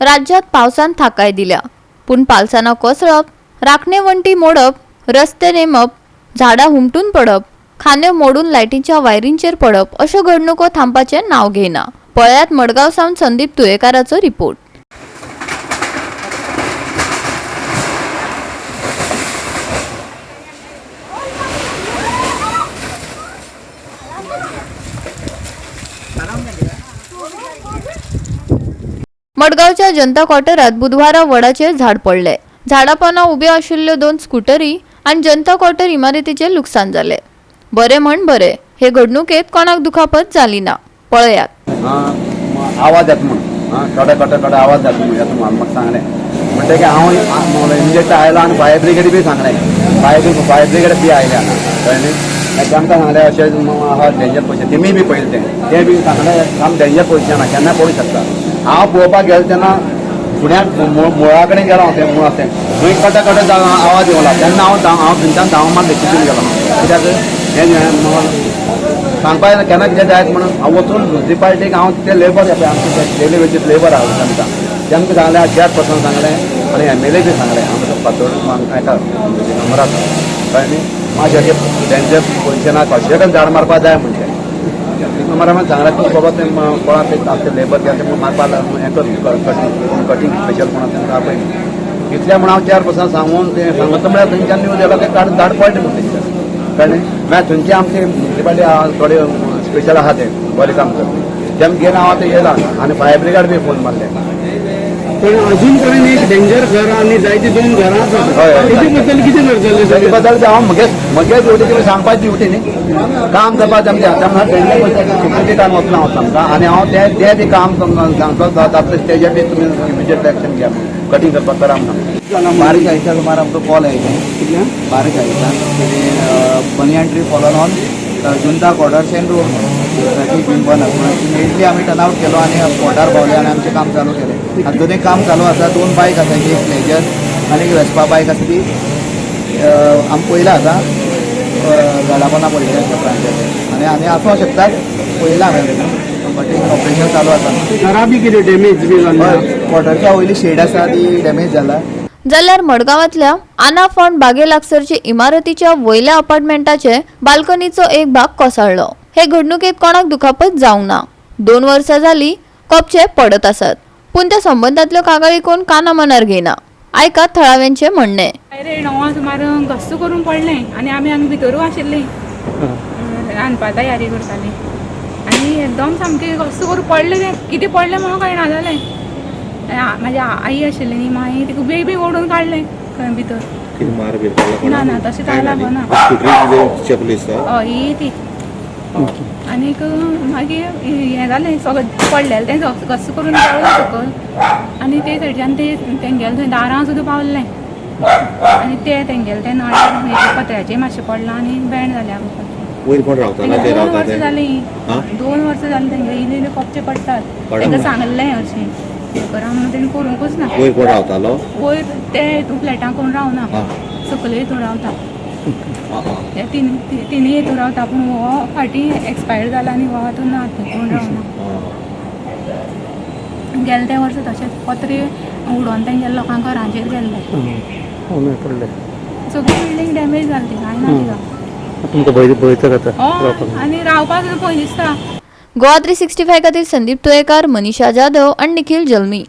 राज्यांत पावसान थाकाय दिल्या. पूण पालसानां कोसळप, राखणे वण्टी मोडप, रस्ते नेमप, झाडां हुमटून पडप, खांदे मोडून लायटीच्या वायरींचेर पडप अश्यो घडणुको थांबपाचें नांव घेयना. पळयात मडगांव सावन संदीप तुयेकाराचो रिपोर्ट. मडगांवच्या जनता क्वार्टरात बुधवारा वडाचें झाड पडलें. झाडापाना उब्यो आशिल्ल्यो दोन स्कुटरी आनी जनता क्वार्टर इमारतीचें लुकसाण जालें. बरें म्हण बरें, हे घडणुकेंत कोणाक दुखापत जाली ना. पळयात. आवाज येता म्हूण, आं, कडे कडे कडे आवाज येता म्हूण, येता म्हूण म्हाका सांगलें. म्हणटकीर हांव इमिजिएट आयलो आनी फायर ब्रिगेड बी सांगलें. फायर ब्रिगेड बी आयल्या, कळ्ळें न्ही. मागीर तांकां सांगलें अशें आहा डेंजर पोजिशन. तेमी बी पळयलें तें, तें बी सांगलें साम डेंजर पोजिशन आहा, केन्ना पडूंक शकता. हांव पळोवपाक गेलो तेन्ना फुड्याक मुळा कडेन गेलो हांव, तें मूळ आसा तें, थंय कटे कटे आवाज येवला. तेन्ना हांव थंयच्यान धांव मारले, तितून गेलो. कित्याक हें सांगपा येना केन्ना कितें जायत म्हणून. हांव वचून म्युनिसिपालिटीक, हांव ते लेबर, आमचे डेली वेजीस लेबर आहा तांकां, तांकां सांगलें, चेअरपर्सन सांगलें आनी एम एल ए बी सांगलें. आमकां फातोड एका नंबर आसा, कळ्ळें न्ही. मातशें अशें डेंजर पोजिशनाक कशें झाड मारपा जाय म्हणजे नंबरा सांगलें. तूं बाबा तें कोणा ते आमचे लेबर ते म्हूण मारपा हें कर, कटींग कटींग स्पेशल कोणा तांकां आपय. इतलें म्हूण हांव चेअरपर्सन सांगून तें सांगता म्हळ्यार थंयच्यान न्यूज येयलो की झाड पडलें म्हूण तेंच्यान, कळ्ळें. मागीर थंयचे आमचे म्युनिसिपालिटी थोडे स्पेशल आहा, ते बरें काम करता, तेम घेवन हांव आतां येयला आनी फायर ब्रिगेड बी फोन मारले. पण अजून पर्यंत एक डेंजर घर आनी जायती दोन घरां आसा. हय, हय. तेजे बद्दल कितें करतले? तेजे बद्दल हांव म्हगे म्हगे ड्युटी, तुमी सांगपाची ड्युटी न्ही, काम करपाचें आमचें. आतां डेंजर सिक्युरिटी काम वचना हांव सामकां आनी हांव ते ते बी काम सांगतो जातलें, तेजे बी तुमी इमिजिएट एक्शन घ्या, कटींग करपाक करा म्हणून. 12:40च्या सुमार आमकां कॉल आयले. कितल्या? 12:40 banyan tree fallen on Junta quarters and road म्हणून, ट्रॅफिक बीन बंद आसा. इमिडिएटली आमी टर्न आवट केलो आनी स्पॉटार पावले आनी आमचें काम चालू केलें. आतां दोनूय काम चालू आसा. दोन बायक आसा, एक प्लेजर आनी एक वेस्पा बायक आसा. ती आमी पळयला आतां झाडां पडलेली आसा ब्रांचाचेर आनी आनी आसूं शकतात, पळयला हांवें. कटींग ऑपरेशन चालू आसा. घरां बी कितें डॅमेज बी जाल्लें? हय, क्वॉर्टरच्या वयली शेड आसा ती डॅमेज जाला. जाल्यार मडगांवांतल्या आना फोंड बागे लागसरचे इमारतीच्या वयल्या अपार्टमेंटाचे बाल्कनीचो एक भाग कोसळ्ळो. हे घडणुकेंत कोणाक दुखापत जावंक ना. 2 वर्सां जाली कोपचे पडत आसात, पूण त्या संबंदांतल्यो कागाळी कोण काना मनार घेयना. आयकात थळाव्यांचें म्हणणें. अरे, 9 सुमार घस्स करून पडलें आनी आमी हांगा भितरूय आशिल्लीं, रांदपा तयारी करतालीं आनी एकदम सामकें घस्स करून पडलें तें. कितें पडलें म्हणून कळना जालें. म्हाजी आई आशिल्ली न्ही, मागीर तिका बेग बेग ओडून काडलें खंय भितर. कितें मार बीर पडला? ना ना, तशें कांय लागना. स्कुटरी कितें चेपली दिसता. हय, ही ती. आनीक मागीर हें जालें, सगळें पडलेलें तें घस्स करून देंवलें सकयल आनी ते सायडीच्यान ते तेंगेलें थंय दारां सुद्दां पावलें आनी ते तेंगेलें तें नळ पत्र्याचें मातशें पडलां आनी बेंड जालें आमकां. वयर कोण रावताला ते? 2 रावता वर्सां ते? जालीं. हा? 2 वर्सां जालीं, तेंगे इल्ले इल्ले कोपचे पडटात. पडटा. तांकां सांगल्लें हरशीं करा म्हणून, तेणी करूंकच ना. वयर कोण रावतालो? वयर ते हितून फ्लॅटां कोण रावना. हा. सकले हितून रावता. हा, हा. हे तिनूय हितून रावता, पूण हो फाटीं एक्सपायर जाला आनी हो आतां ना, थंय कोण रावना. हा. गेले ते वर्सा तशेंच पत्रे उडोवन तेंगेले लोकांक घरांचेर गेल्ले. पडले. सगळी बिल्डींग डॅमेज जाली ती, कांय ना तिका. तुमकां भंय भंय तर आतां? हय, आनी रावपाक सुद्दां भंय दिसता. गोवा 365 खातीर संदीप तुयेकार, मनीषा जाधव आनी निखिल जल्मी.